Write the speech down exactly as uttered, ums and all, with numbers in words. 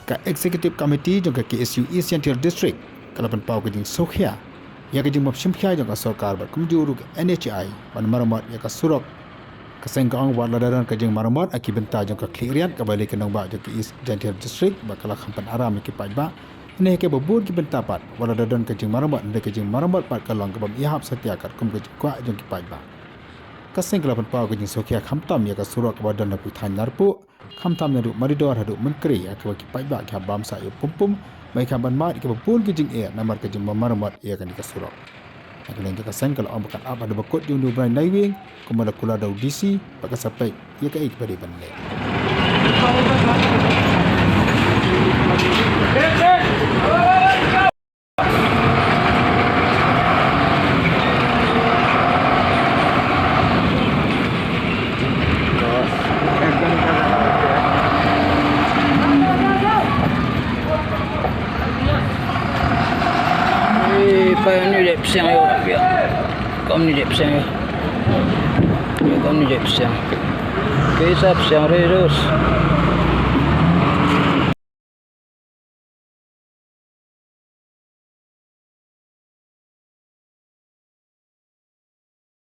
Ka Executive Committee jong ka K S U East Jaintia District ka la pynpaw ka jingsngewkhia ïa ka jingbym shim khia jong ka sorkar bad kumjuh ruh ka N H A I ban maramot ïa ka surok. Ka seng ka ong wat lada don ka jingmaramot ha ki bynta jong ka khlieh riat kaba leh ki nongbah jong ka East Jaintia District bad ka la kham pynaram ïa ki paidbah. Hynrei ha kiba bun ki bynta pat wat lada don ka jingmaramot, hynrei ka jingmaramot pat ka long kabym ïahap satia katkum ka jingkwah jong ki paidbah. Ka seng ka la pynpaw ka jingsngewkhia khamtam ïa ka surok kaba don napoh thaiñ Narpuh, khamtam naduh Maridor haduh Mynkri, ha kaba ki paidbah ki hap bam sah ïa u pum pum, bad ki hap ban mad ïa kiba bun ki jingeh namar ka jingmaramot ïa kane ka surok. Na ka liang jong ka seng ka la ong ba kan ap haduh ba kut ïa une u bnai Naiwieng, kumba la kular da u D C, bad ka sa peit ïa kaei kaba dei ban leh. Eh, pa ni dep siang yo, ya. Kom ni dep siang yo. Ya, kom ni dep siang. Ke sap siang re terus.